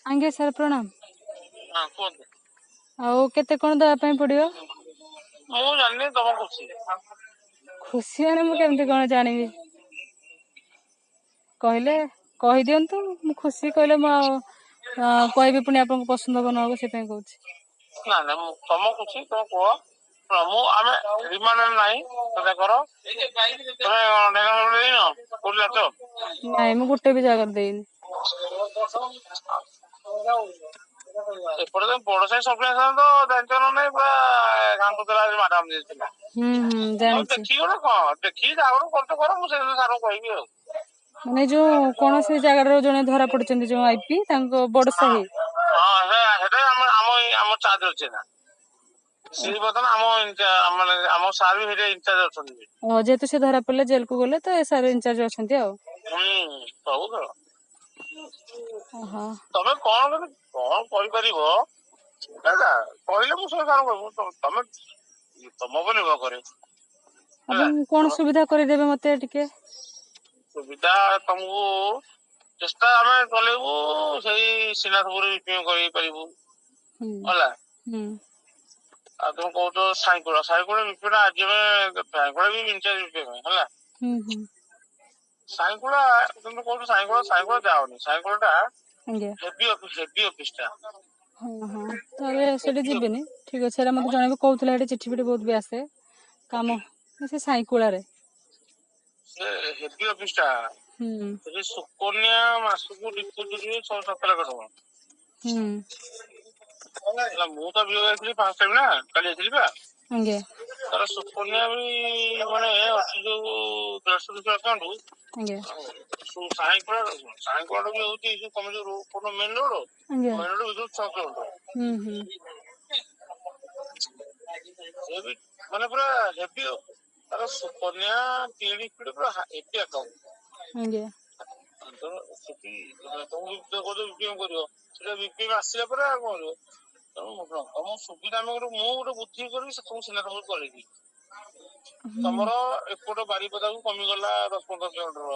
ଆଜ୍ଞା ସାର୍ ପ୍ରଣାମ। ହଁ, କୁହନ୍ତୁ। ଆଉ କେତେ କଣ ଦବା ପାଇଁ ପଡିବ? ମୁଁ ଜାଣିନି, ତମ ଖୁସି। ଖୁସି ମାନେ ମୁଁ କେମିତି କଣ ଜାଣିବି? କହିଲେ କହିଦିଅନ୍ତୁ, ମୁଁ ଖୁସି କହିଲେ ମୁଁ ଆଉ କହିବି ପୁଣି ଆପଣଙ୍କୁ ପସନ୍ଦ ହବ ନ ହବ, ସେଥିପାଇଁ କହୁଛି। ନା ନା, ମୁଁ ତମ ଖୁସି, ତମେ କୁହ। ଶୁଣ, ମୁଁ ଆମେ ରିମାଣ୍ଡ ନାହିଁ, ତମେ କର। ତମେ ଢେଙ୍କାନାଳ ଦେଇନ କୋଉଠି ଯାଚ? ନାଇଁ, ମୁଁ ଗୋଟେ ବି ଜାଗାରେ ଦେଇନି। ଏପଟେ ତ ବଡ ସାହି ସପ୍ଲାଇ ତ ଜାଣିଛ ନା ନାଇଁ? ପୁରା ଘାଣ୍ଟୁଥିଲା ମ୍ୟାଡାମ ଦେଇଥିଲା। ହୁଁ ହୁଁ, ଜାଣିଛି। ଦେଖିକି ଗୋଟେ କଣ ଦେଖିକି ଯାହା ଗୋଟେ କରୁଛ କର, ମୁଁ ସେ ସାରଙ୍କୁ କହିବି। ଆଉ ମାନେ ଯୋଉ କୌଣସି ଜାଗାରେ ଜଣେ ଧରା ପଡିଛନ୍ତି, ଯୋଉ ଆଇପି ତାଙ୍କ ବଡ ସାହି। ହଁ, ସେଟା ଆମ ଆମ ଆମ ଚାର୍ଜ ଅଛି ନା ସିଏ ବର୍ତ୍ତମାନ ଆମ ମାନେ ଆମ ସାର୍ ବି ସେଠି ଇନଚାର୍ଜ ଅଛନ୍ତି। ଯେହେତୁ ସେ ଧରା ପଡିଲେ, ଜେଲ କୁ ଗଲେ, ତ ସାର୍ ଇନଚାର୍ଜ ଅଛନ୍ତି ଆଉ। ହୁଁ, ସବୁ ତ। ତମେ କଣ କଣ କରିପାରିବ ହେଲା କହିଲେ ମୁଁ ସେ ସାରଙ୍କୁ କହିବି। ତମେ ତମ ଉପରେ ନିର୍ଭର କରେ। ଆପଣ କଣ ସୁବିଧା କରିଦେବେ ମତେ ଟିକେ? ସୁବିଧା ତମକୁ ଚେଷ୍ଟା ଆମେ ଚଲେଇବୁ, ସେଇ ଶ୍ରୀନାଥପୁର ବିପିଏମ କରେଇ ପାରିବୁ ହେଲା। ଆଉ ତମେ କହୁଛ ସାଇକୁଳ, ସାଇକୁଳ ବିପିଏମ ଆଜି ଆମେ ସାଇକୁଳ ବି ଇନଚାର୍ଜ ବିପିଏମ ହେଲା। ସାଇକୁଳା କିନ୍ତୁ କହୁଛ ସାଇକୁଳ, ସାଇକୁଳ ଯାଅନି, ସାଇକୁଳ ଟା ହେଭି ଅଫିସ, ହେଭି ଅଫିସ ଟା। ହଁ ହଁ, ତାହେଲେ ସେଠି ଯିବିନି, ଠିକ ଅଛି। ସେଟା ମତେ ଜଣେ ବି କହୁଥିଲା, ସେଠି ଚିଠି ଫିଠି ବହୁତ ବି ଆସେ କାମ ସେ ସାଇକୁଳାରେ। ସେ ହେଭି ଅଫିସ ଟା। ସେଠି ସୁକନ୍ୟା ମାସକୁ ଡିପୋଜିଟ୍ ହୁଏ 6-7 ଲକ୍ଷ ଟଙ୍କା। ହେଲା, ମୁଁ ତ ବିଓ ଯାଇଥିଲି ଫାଷ୍ଟ ଟାଇମ ନା, କାଲି ଯାଇଥିଲି ବା। ତାର ସୁକନ୍ୟା ବି ମାନେ ଅଛି ଯୋଉ 150 200 ଆକାଉଣ୍ଟ। ସାଇକୁଳା, ସାଇକୁଳା ବି ହଉଛି ଯୋଉ ତମେ ଯୋଉ କଣ ମେନ ରୋଡ, ମେନ ରୋଡ ଭିତରୁ 6 କିଲୋମିଟର। ସେ ବି ମାନେ ପୁରା ହେଭି, ତାର ସୁକନ୍ୟା ପିଡି ଫିଡି ପୁରା ହେଭି ଆକାଉଣ୍ଟ। ତ ସେଠି ତମକୁ କହୁଛ ବିପିଏମ କରିବ, ସେଟା ବିପିଏମ ଆସିଲା ପରେ ଆଉ କଣ କରିବ? ତେଣୁ ତମ ସୁବିଧା ଆମେ ଗୋଟେ, ମୁଁ ଗୋଟେ ବୁଦ୍ଧି କରିବି, ସେ ତମକୁ ସିନା ତମକୁ କରେଇବି। ତମର ଏପଟ ବାରିପଦାକୁ କମିଗଲା 10-15 କିଲୋମିଟର,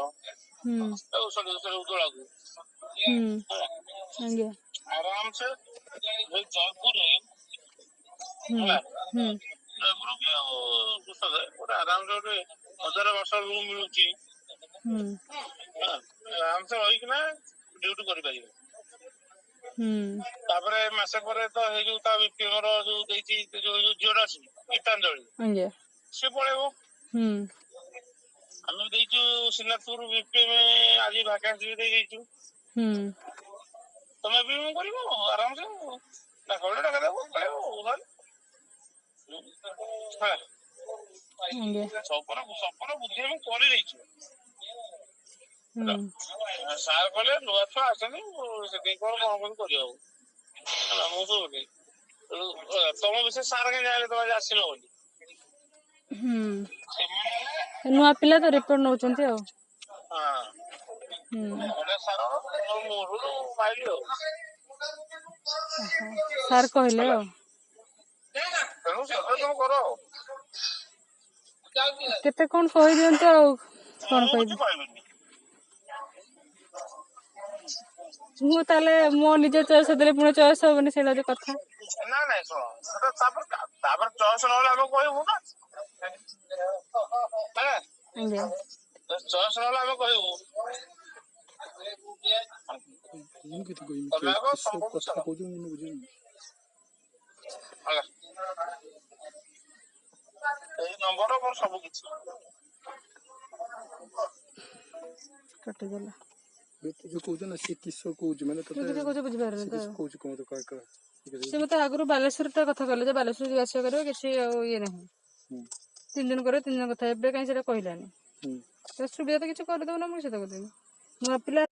ସରି ସରି, ଉଦଳାକୁ। ଆରାମସେ ଜୟପୁରରେ ହେଲା, ଜୟପୁର କି ଆଉ ଗୋଟେ ଆରାମସେ ଗୋଟେ 1000 ବର୍ଷ ରୁମ୍ ମିଳୁଛି, ଆରାମସେ ରହିକିନା ଡ୍ୟୁଟି କରିପାରିବ। ତାପରେ ମାସେ ପରେ ତ ହେଇ ଯୋଉ ତା ବିପିଏମ ର ଯୋଉ ଦେଇଛି, ଯୋଉ ଝିଅଟା ଅଛି ଗୀତାଞ୍ଜଳି, ସେ ପଳେଇବ। ଆମେ ଦେଇଛୁ ଶ୍ରୀନାଥପୁର ବିପିଏମ, ଆଜି ଭାକାନ୍ସି ବି ଦେଇ ଦେଇଛୁ। ତମେ ବି କରିବ ଆରାମସେ, ଡାକ ଡାକା ଦେବ, ପଳେଇବ। ସବର ସବର ବୁଦ୍ଧି ଆମେ କରିଦେଇଛୁ। ସାର୍ କହିଲେ ନୂଆ ଛୁଆ ଆସନ୍ତି, ସେଥିପାଇଁ କଣ କଣ କଣ କରିହବ ହେଲା। ମୁଁ ଶୁଭୁନି ତମ ବିଷୟରେ, ସାର୍ କାହିଁ ଜାଣିଲେ ତମେ ଆଜି ଆସିନ ବୋଲି? ନୂଆ ପିଲା ତ ରିପୋର୍ଟ ନଉଛନ୍ତି ଆଉ। ସାର୍ ପାଇଲି ଆଉ ସାର୍ କହିଲେ ଆଉ। ତେଣୁ ସେଟା ତମେ କର। କେତେ କଣ କହିଦିଅନ୍ତୁ, ଆଉ କଣ ମୁଁ କହିବି? କିଛି କହିବିନି। ମୁଁ ତାହେଲେ ମୋ ନିଜ ଚଏସ୍ ଦେଲେ ପୁଣି ଚଏସ୍ ହବନି, ସେଇଟା ହଉଛି କଥା। ନା ନାଇଁ, ଶୁଣ, ସେଟା ତାପରେ ତାପରେ ଚଏସ୍ ନହେଲେ ଆମେ କହିବୁ ନା। ହେଲା, ଚଏସ୍ ନହେଲେ ଆମେ କହିବୁ। ମୁଁ କେତେ କହିବି? ତମେ ଆଗ କିସ ତମ କଥା କହୁଛୁ, ମୁଁ ବୁଝିନି। ହେଲା, ଏଇ ନମ୍ବର ମୋର ସବୁ କିଛି। କାଟିଦେଲା। ତୁ ଯୋଉ କହୁଛୁ ନା, ସେ କିସ କହୁଛି ମାନେ ତୁ ତତେ କିଛି କହୁଛ ବୁଝିପାରୁନି। ସେ ତ କିସ କହୁଛି କଣ? ତ କହ କହ। ସେ ମତେ ଆଗରୁ ବାଲେଶ୍ୱର ଟା କଥା କହିଲେ ଯେ ବାଲେଶ୍ୱର ଯିବା ଆସିବା କରିବ, କିଛି ଆଉ ଇଏ ନାହିଁ, 3 ଦିନ କରିବ, 3 ଦିନ କଥା। ଏବେ କାହିଁ ସେଟା କହିଲାନି? ତ ସୁବିଧା ତ କିଛି କରିଦଉନା, ମୁଁ ସେଟା କରିଦେବି ନୂଆ ପିଲା।